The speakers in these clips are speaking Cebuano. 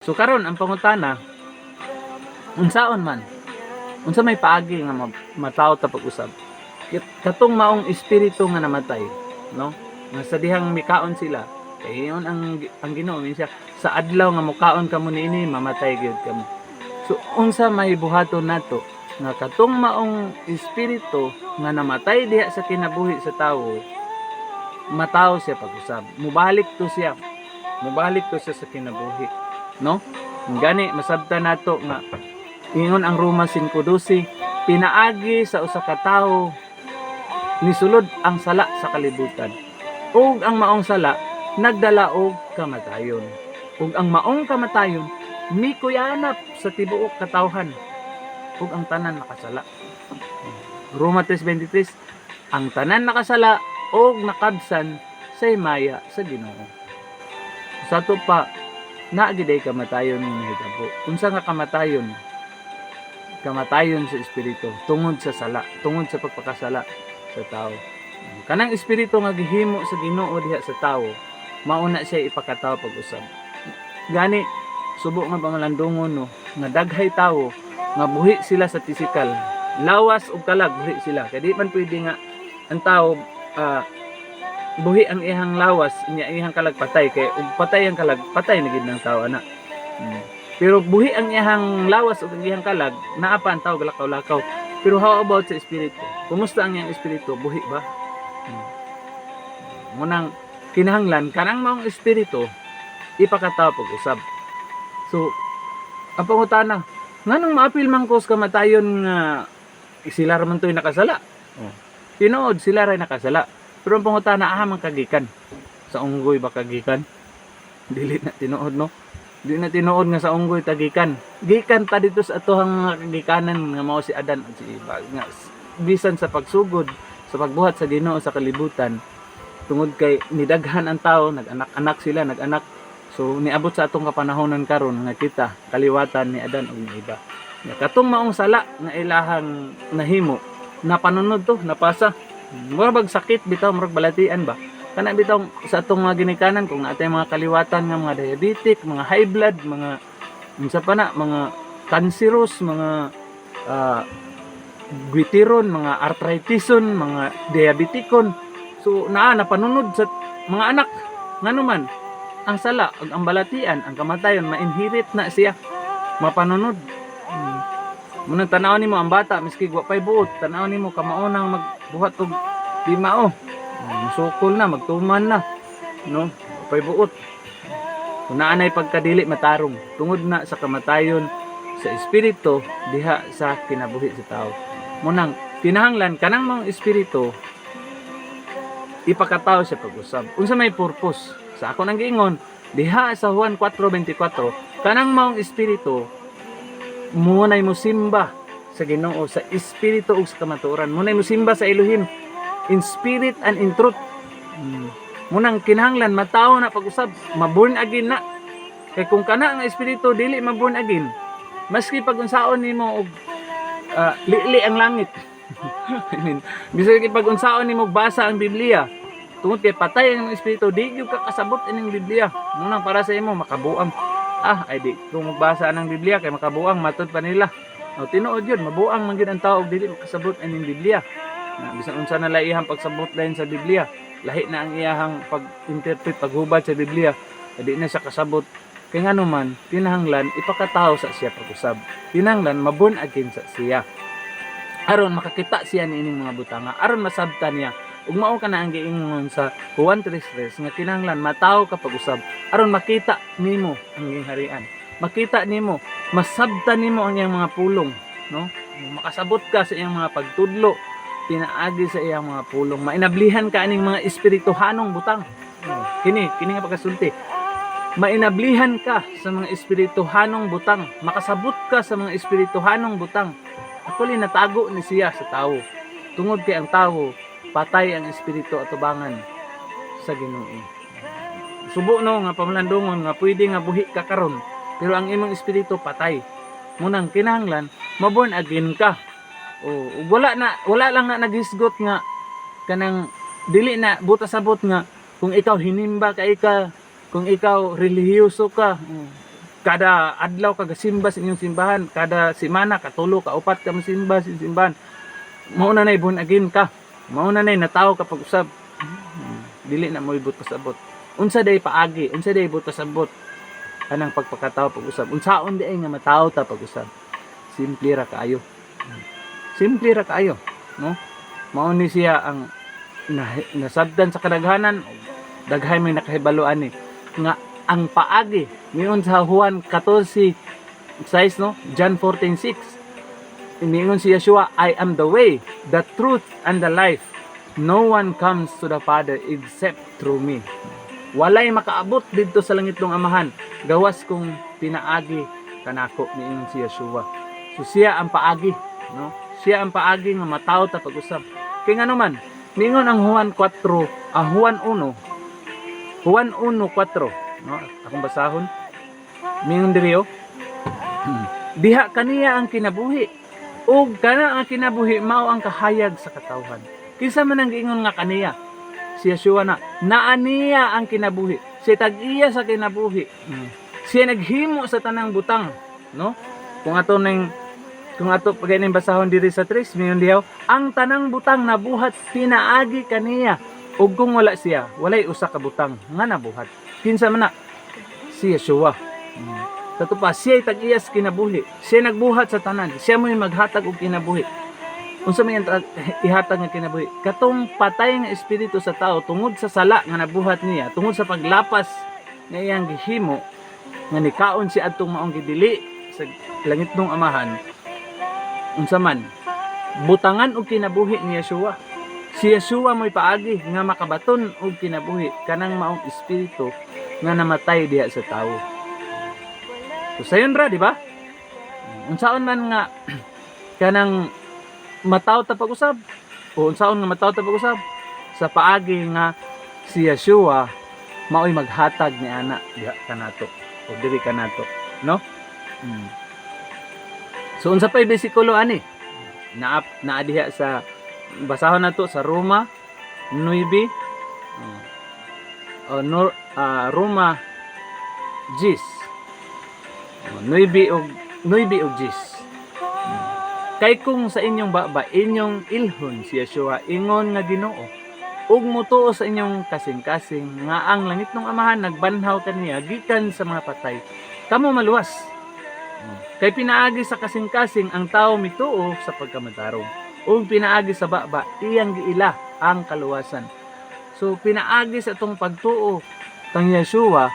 So karon ang pangutana, unsaon man? Unsa may paagi nga matawo ta pag-usab? Katong maong espiritu nga namatay, no? Nga sa dihang mikaon sila, kay ingon ang Ginoo siya sa adlaw nga mukaon kamo niini, mamatay gyud kamo. So unsa may buhaton nato nga katong maong espiritu nga namatay diha sa kinabuhi sa tawo, matawo siya pag-usab? Mubalik to siya. Mubalik to siya sa kinabuhi, no? Gani masabtan nato nga ingon ang Roma 5:12, pinaagi sa usa ka tawo nisulod ang sala sa kalibutan. Ug ang maong sala nagdala og kamatayon. Ug ang maong kamatayon mikuyanap sa tibuok katawhan ug ang tanan nakasala. Roma 3:23, ang tanan nakasala ug nakabsan sa himaya sa Ginoo. Sa ato pa, naa giday kamatayon nga nahitabo. Unsa nga kamatayon? Kamatayon sa espiritu tungod sa sala, tungod sa pagpakasala sa tao. Kanang espiritu nga gihimo sa Ginoo diha sa tao, mao na siya ipakatao pag-usab. Gani subo nga pamalandungon, no, nga daghay tawo nga buhi sila sa pisikal, lawas ug kalag buhi sila. Kay di man pwede nga ang tao buhi ang iyang lawas nya iyang kalag patay, kay ug patay ang kalag, patay na gid ng tao ana. Pero buhi ang iyang lawas ug ang iyang kalag, naa pa ang tao galakaw-lakaw. Pero how about sa espiritu? Kumusta ang iyang espiritu? Buhi ba? Munang kinahanglan kanang maong espiritu ipakatao pag-usab. So ang pangutana, nganong maapil man ko sa kamatayon nga sila ra man to'y nakasala? Oh. Tinuod, sila ray nakasala. Pero ang pangutana, aha man kagikan? Sa unggoy ba kagikan? Dili na tinuod, no? Di na tinuod nga sa unggoy ta gikan. Gikan ta dito sa atohang mga kagikanan nga mao si Adan at si Eva. Nga bisan sa pagsugod sa pagbuhat sa Ginoo sa kalibutan, tungod kay nidaghan ang tao, nag-anak-anak sila, nag-anak. So niabot sa atong kapanahonan karon nga kita kaliwatan ni Adan ug ni Eva. Nga katong maong sala nga ilahang nahimo, napanunod to, napasa. Mura bag sakit bitaw, murag balatian ba? Kana bitaw sa atong mga ginikanan, kung natay mga kaliwatan nga mga diabetic, mga high blood, mga unsa pa na, mga cancerous, mga gwitiron, mga artritison, mga diabeticon. So naa napanunod sa mga anak. Ngano man ang sala ug ang balatian, ang kamatayon, ma-inherit na siya. Mapanunod. Munang tanaw nimo ang bata miski wa pay buot, tanaw nimo kamaunang magbuhat og di mao. Musukol na, magtuman na. No? Wa pay buot. Kung naa nay pagkadili matarong tungod na sa kamatayon sa espiritu diha sa kinabuhi sa tao. Munang kinahanglan kanang mga espiritu ipakatao sa pag-usab. Unsa may purpose? Sa ako nang giingon diha sa Juan 4:24, kanang maong espiritu munay mosimba sa Ginoo sa espiritu ug sa kamatuoran. Munay mosimba sa Elohim in spirit and in truth. Munang kinahanglan matawo na pag-usab, maborn again na. Kay kung kana ang espiritu dili maborn again, maski pag unsaon nimo og lili ang langit. I mean, bisag pag unsaon nimo basa ang Biblia, tungod kay patay ang espiritu, di gyud ka kasabot ining Biblia. Munang para sa imo makabuang. Ah, ay di kung magbasa ng Biblia kay makabuang matud pa nila. O tinuod yun, mabuang man gyud ang tao og dili makasabot ining Biblia. Na bisan unsa na lang iyang pagsabot lain sa Biblia, lahi na ang iyahang pag-interpret, paghubad sa Biblia, di na siya kasabot. Kay ngano man, kinahanglan ipakatao sa siya pag-usab. Kinahanglan maborn again sa siya. Aron makakita siya niining mga butanga, aron masabtan niya. Ug mao ka na ang giingon sa Juan 3:3 nga kinahanglan matawo ka pag-usab aron makita nimo ang gingharian. Makita nimo, masabtan nimo ang iyang mga pulong, no? Makasabot ka sa iyang mga pagtudlo pinaagi sa iyang mga pulong. Mainablihan ka aning mga espirituhanong butang. Kini, kini nga pagkasulti. Mainablihan ka sa mga espirituhanong butang. Makasabot ka sa mga espirituhanong butang. Actually, natago ni siya sa tao. Tungod kay ang tao, patay ang espiritu atubangan sa Ginoo. Subo, no, nga pamalandungon nga pwede nga buhi ka karon, pero ang imong espiritu patay. Munang kinahanglan maborn again ka. O ug wala na, wala lang na naghisgot nga kanang dili na buta sabot nga kung ikaw hinimba ka ika, kung ikaw relihiyoso ka. Kada adlaw ka gasimba sa inyong simbahan, kada semana katulo ka upat ka mosimba sa inyong simbahan, mao na nay born again ka, mao na nay natawo ka pag-usab. Dili na mo ibot pasabot. Unsa day paagi? Unsa day ibot pasabot kanang pagpakatawo pag-usab? Unsaon diay nga matawo ta pag-usab? Simple ra kaayo. Simple ra kaayo, no? Mao ni siya ang nasabdan sa kadaghanan. Daghay may nakahibalo ani nga ang paagi, miingon sa Juan 14:6, no? John 14:6, miingon si Yeshua, "I am the way, the truth and the life. No one comes to the Father except through me." Walay makaabot didto sa langitnong Amahan gawas kung pinaagi kanako, miingon si Yeshua. So siya ang paagi, no? Siya ang paagi nga matawo ta pag-usab. Kay ngano man, miingon ang Juan 4, ang Juan 1, Juan 1:4, no? Akong basahon. Miingon diri, oh. Diha kaniya ang kinabuhi. Ug kana ang kinabuhi mao ang kahayag sa katawhan. Kinsa man ang giingon nga kaniya? Si Yeshua na. Naa niya ang kinabuhi. Siya tag-iya sa kinabuhi. Siya naghimo sa tanang butang, no? Kung ato pag basahon diri sa 3, miingon dihaw, ang tanang butang nabuhat pinaagi kaniya. Ug kung wala siya, walay usa ka butang nga nabuhat. Kinsa man na? Si Yeshua. Kato pa, siya tag-iya sa kinabuhi. Siya nagbuhat sa tanan. Siya mo'y maghatag og kinabuhi. Unsa may ihatag nga kinabuhi? Katong patay nga espiritu sa tao tungod sa sala nga nabuhat niya, tungod sa paglapas nga iyang gihimo, nga nikaon si adtong maong gidili sa langitnong Amahan. Unsa man? Butangan og kinabuhi ni Yeshua. Si Yeshua mo'y paagi nga makabaton og kinabuhi kanang maong espiritu nga namatay diha sa tawo. So sayon ra, di ba? Unsaon man nga kanang mataw ta pag-usab o unsaon nga mataw ta pag-usab? Sa paagi nga si Yeshua mao'y maghatag ni ana diha kanato o diri kanato, no? So unsa pay bersikulo ani naa naa diha sa basahon nato sa Roma 9 o no, Roma 10, oh, 9 og 9 og 10. Kay kung sa inyong baba inyong ilhon si Yeshua ingon nga Ginoo ug mutuo sa inyong kasing-kasing nga ang langitnong Amahan nagbanhaw kaniya gikan sa mga patay, kamo maluwas. Kay pinaagi sa kasing-kasing ang tao mituo sa pagkamatarong ug pinaagi sa baba iyang giila ang kaluwasan. So pinaagi sa atong pagtuo kang Yeshua,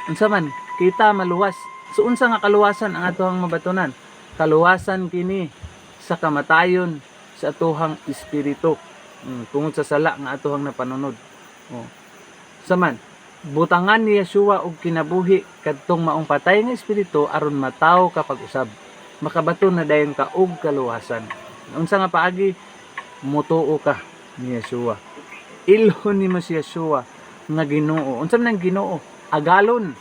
unsa man kita maluwas. So unsa nga kaluwasan ang atohang mabatunan? Kaluwasan kini sa kamatayon sa atohang espiritu tungod sa sala nga atohang napanunod. Oh. Saman, butangan ni Yeshua og kinabuhi kadtong maong patay nga espiritu aron matawo ka pag-usab. Makabaton na dayon ka og kaluwasan. Unsa nga paagi? Mutuo ka ni Yeshua. Ilhon nimo si Yeshua nga Ginoo. Unsa man ang Ginoo? Agalon.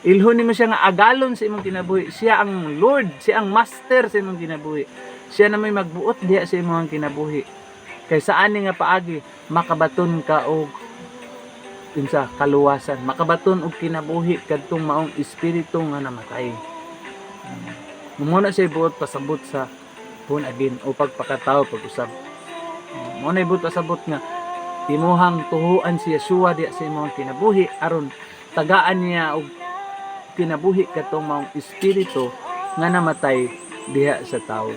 Ilhon nimo siya nga agalon sa imong kinabuhi. Siya ang Lord, siya ang Master sa imong kinabuhi. Siya na may magbuot diha sa imong kinabuhi. Kay saan nga paagi makabaton ka og unsa? Kaluwasan, makabaton og kinabuhi kadtong maong espiritu nga namatay. Mao na siya buot pasabot sa born again o pagpakatao pag-usab. Mao na buot pasabot nga imuhang tuhuan si Yeshua diha sa imong kinabuhi aron tagaan niya og kinabuhi katong maong espiritu nga namatay diha sa tawo.